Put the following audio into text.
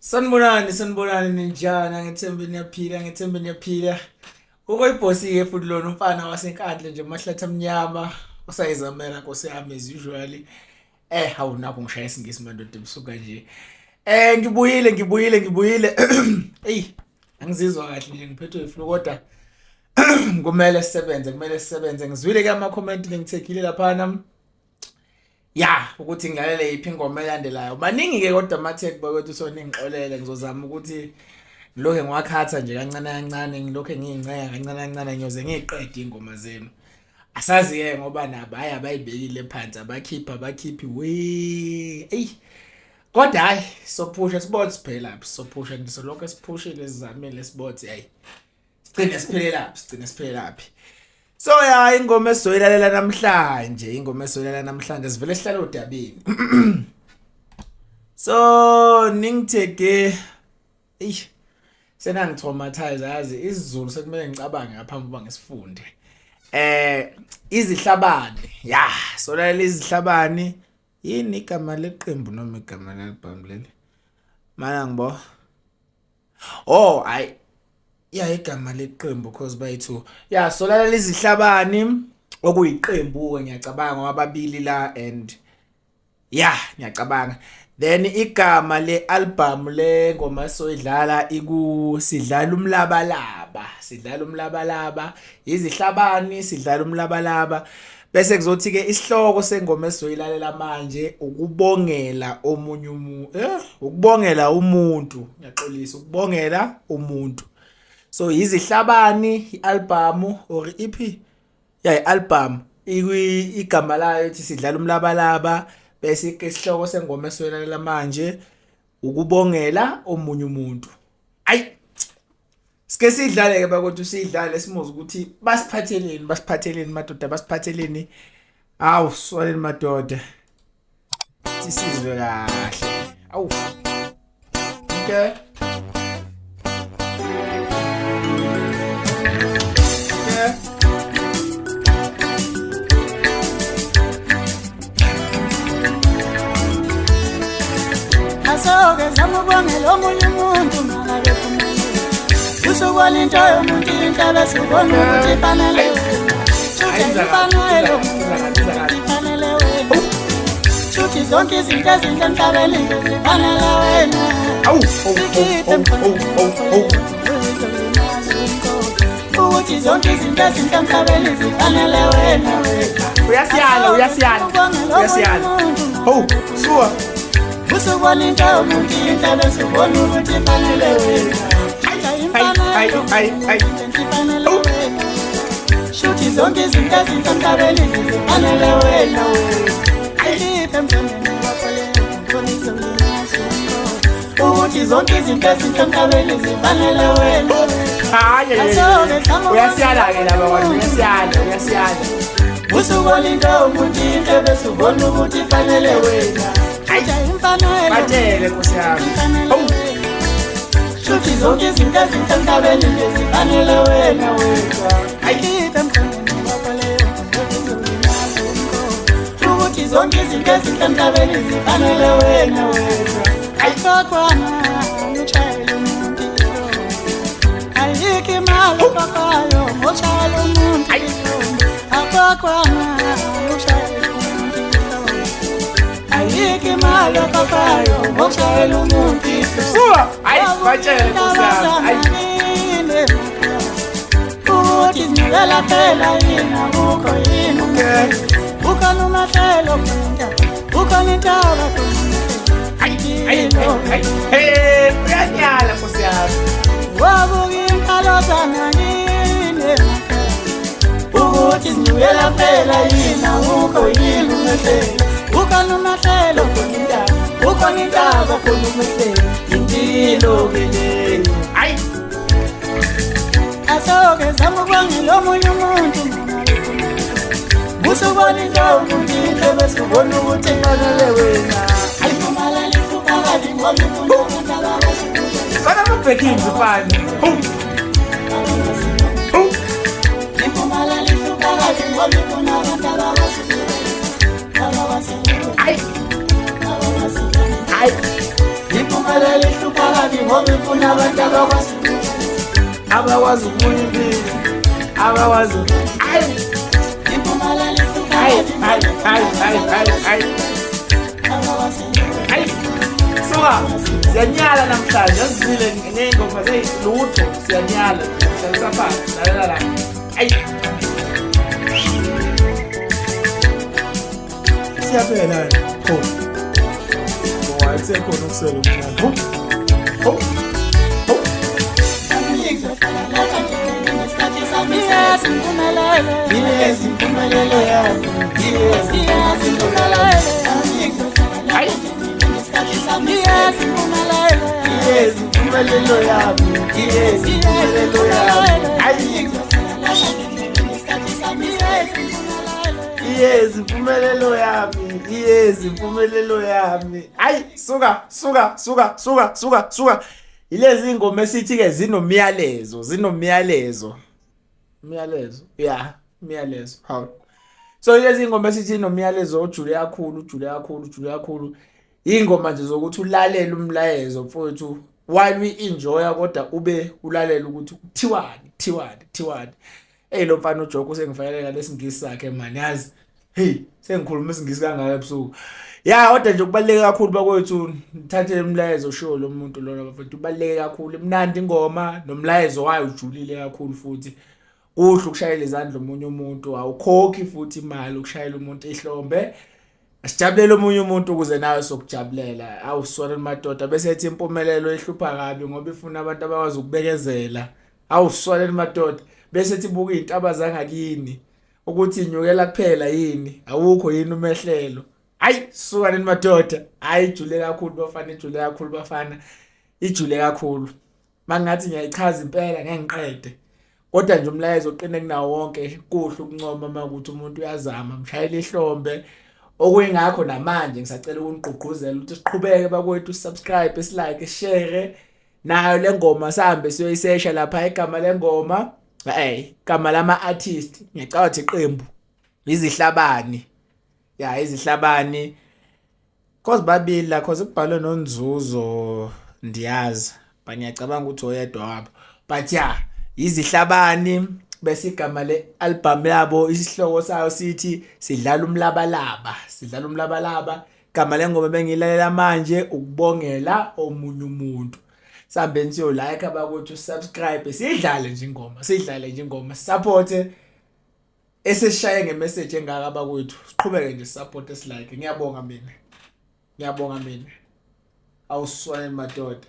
Sanibonani, sanibonani ninjani? Ngithembe niyaphila, ngithembe niyaphila. Ukoyibhosi-ke futhi lona umfana waseNkandla nje amahlathi amnyama usayizamela nkosi yami as usually. Hawu nakho ngishaya isingisi madoda ebusuku kanje. Ngibuyile, ngibuyile, ngibuyile. Ey, angizizwa kahle nje ngiphethwe iflu kodwa kumele sisebenze, kumele sisebenze. Ngizwile ke ama comment ningithekile laphana. Ya, ukuthi ngilalele yiphi ingoma elandelayo. Maningi ke kodwa ama-tag bakwethu so ningixolele ngizozama ukuthi ngilokhe ngiwakhatha nje kancane kancane ngilokhe ngiyincenga kancane kancane ngiyoze ngiyiqede ingoma zenu. Asazi ke ngoba nabo hayi abayibekile phansi abakhipha abakhiphi we eyi kodwa hayi sophusha sibothi siphelaphi sophusha nje solokho siphushile sizamile sibothi hayi sigcine siphelelaphi sigcine siphelelaphi so ya ingoma esizoyilalela namhlanje ingoma esizoyilalela namhlanje sivele sihlale odabeni so ningithege eyi senangitraumatize yazi isiZulu sekumele ngicabange ngaphambi kuba ngisifunde izihlabane ya solalela izihlabane yini igama leqembu noma igama le-album leli mana ngibo Oh hayi ya igama leqembu cause bayithu ya solalela izihlabani okuyiqembu ke ngiyacabanga ngoba babili la and ya ngiyacabanga then igama le album le ngoma soyidlala iku sidlala umlabalaba sidlala umlabalaba izihlabani sidlala umlabalaba bese kuzothi ke isihloko sengoma esizoyilalela manje ukubongela omunye umuntu ukubongela umuntu ngiyaxolisa ukubongela umuntu so izihlabani ialbum or EP ya ialbum igama layo ithi sidlala umlabalaba bese isihloko sengoma esizoyilalela manje ukubongela omunye umuntu ayi Sike sidlale ke bakwethu sidlale simuze ukuthi basiphatheleni basiphatheleni madoda basiphatheleni awu swaleni madoda sisizwe kahle awu okay okay Asoke zamubongela omunye umuntu mangabe phumelele Usubona into yomuntu inhle bese ubona ukuthi ifanele wena Shuthi ifanele umuntu ifanele wena Shuthi zonke izinto ezinhle emhlabeni zifanele wena awu awu awu awu awu Ukuthi zonke izinto ezinhle emhlabeni zifanele wena uyasiyala uyasiyala uyasiyala hawu suka Usubona into yomuntu inhle bese ubona ukuthi ifanele wena ayi ayi ayi Ifanele wena Shuthi zonke izinto ezinhle emhlabeni zifanele wena wena Ayiphe emhlabeni wakho leyo khona izolimaza Ukuthi zonke izinto ezinhle emhlabeni zifanele wena hayi uyasiyala ke laba bantu uyasiyala uyasiyala Usubona into yomuntu inhle bese ubona ukuthi ifanele wena Imfanele batshele nkosi yami Awu. Shuthi zonke izinto ezinhle emhlabeni nje zifanele wena wena Ayikhiphe emhlabeni wakho leyo Ukuthi zonke izinto ezinhle emhlabeni zifanele wena wena Ayikhokhwana ushayela umuntu ihlombe Ayikho imali ekhokhwayo ngoshayela umuntu ihlombe Akhokhwana ushayela umuntu ihlombe Ayikho imali ekhokhwayo ngoshayela umuntu ihlombe suka hayi batshele nkosi yami hayi Ukuthi zinikela phela yini akukho yini Okay. ukhona umahlelo khona ukhona intaba khona hayi hayi hayi hey uyanyala nkosi yami wabuka inkalo zangakini ukuthi zinikela phela yini akukho yini umehlelo ukhona umahlelo khona intaba ukhona intaba khona umehlelo impilo ke leyo hayi Asoke zamubongela omunye umuntu Usubona into yomuntu inhle bese ubona ukuthi ifanele wena Ayiphumalala ihlupha kabi ngoba ifuna abantu abakwazi fana ama-backings mfana hawu hawu Iphumalala ihlupha kabi ngoba ifuna abantu abakwazi abakwazi hayi abakwazi hayi Iphumalala Impumelelo ihlupha kabi ngoba ifuna abantu abakwazi abakwazi ukubuya impilo, abakwazi. Ayi, Impumelelo ihlupha ayi, kabi ayi, ayi, ayi, ayi, ayi. Ayi. Suka, siyanyala namhlanje, asizile ngey'ngoma zey'lutho, siyanyala. Hlalisa phansi, lalela la. Ayi. Siyaphela pho. Oh, akusekhona okusele okuncane. Ho. Ho. Ho. Yes, impumelelo. Yes, impumelelo yami. Yes, Yes, impumelelo. Ayi. Yes, impumelelo. Yes, impumelelo yami. Yes, impumelelo yami. Ayi. Yes, impumelelo. Yes, impumelelo yami. Yes, impumelelo yami. Ayi, suka, suka, suka, suka, suka, suka. Ilezi ingoma esithi ke zinomyalezo, zinomyalezo. Umyalezo. Yeah, umyalezo. Hawu. So lezi ingoma esithi inomyalezo ojule kakhulu, ujule kakhulu, ujule kakhulu. Ingoma nje zokuthi ulalele umlayezo mfowethu while we enjoy, kodwa ube ulalela ukuthi kuthiwani, kuthiwani, kuthiwani. Hey, lo mfana uJoko usengifanele lesingisi sakhe man, yazi. Hey, sengikhuluma isingisi kangaka ebusuku. Ya, kodwa nje kubaluleke kakhulu bakwethu, nithathe umlayezo oshiwo lo muntu lona bafethu, ubaluleke kakhulu. Imnandi ingoma nomlayezo wayo ujulile kakhulu futhi. Kuhle ukushayela izandla omunye umuntu, awukhokhi futhi imali ukushayela umuntu ihlombe. Asijabulele omunye umuntu ukuze nawe sokujabulela. Awusona madoda, bese ethi impumelelo ihlupha kabi ngoba ifuna abantu abakwazi ukubekezela. Awusona madoda, bese ethi buka izintaba zangakini ukuthi inyukela kuphela yini, awukho yini umehlelo. Hayi, suka nini madoda. Hayi, ijule kakhulu bafana, ijule kakhulu bafana, ijule kakhulu. Mangathi ngiyayichaza impela ngeke ngiqede. Kodwa nje umlayezo oqine kunawo wonke, kuhle ukuncoma uma ukuthi umuntu uyazama, mshayele ihlombe. Okuyingakho namanje ngisacela ukunigqugquzela ukuthi siqhubeke bakwethu, subscribe, silike, share. Nayo le ngoma sihambe siyoyisesha lapha. Igama lengoma, hey, igama lama artist, ngiyacabanga ukuthi iqembu izihlabani. Ya, izihlabani. Cause babili la, cause kubhalwe noNzuzo ndiyazi, but ngiyacabanga ukuthi oyedwa wabo. But yeah, izihlabani, bese igama le album yabo isihloko sayo sithi Sidlala Umlabalaba, Sidlala Umlabalaba. Igama lengoma bengilalela manje Ukubongela Omunye Umuntu. Sihambeni siyo like abakwethu, subscribe, sidlale nje ingoma, sidlale nje ingoma, support esesishaye ngemessage engaka abakwethu, siqhubeke nje support, esilike. Ngiyabonga mina, ngiyabonga mina. Awuswane madoda.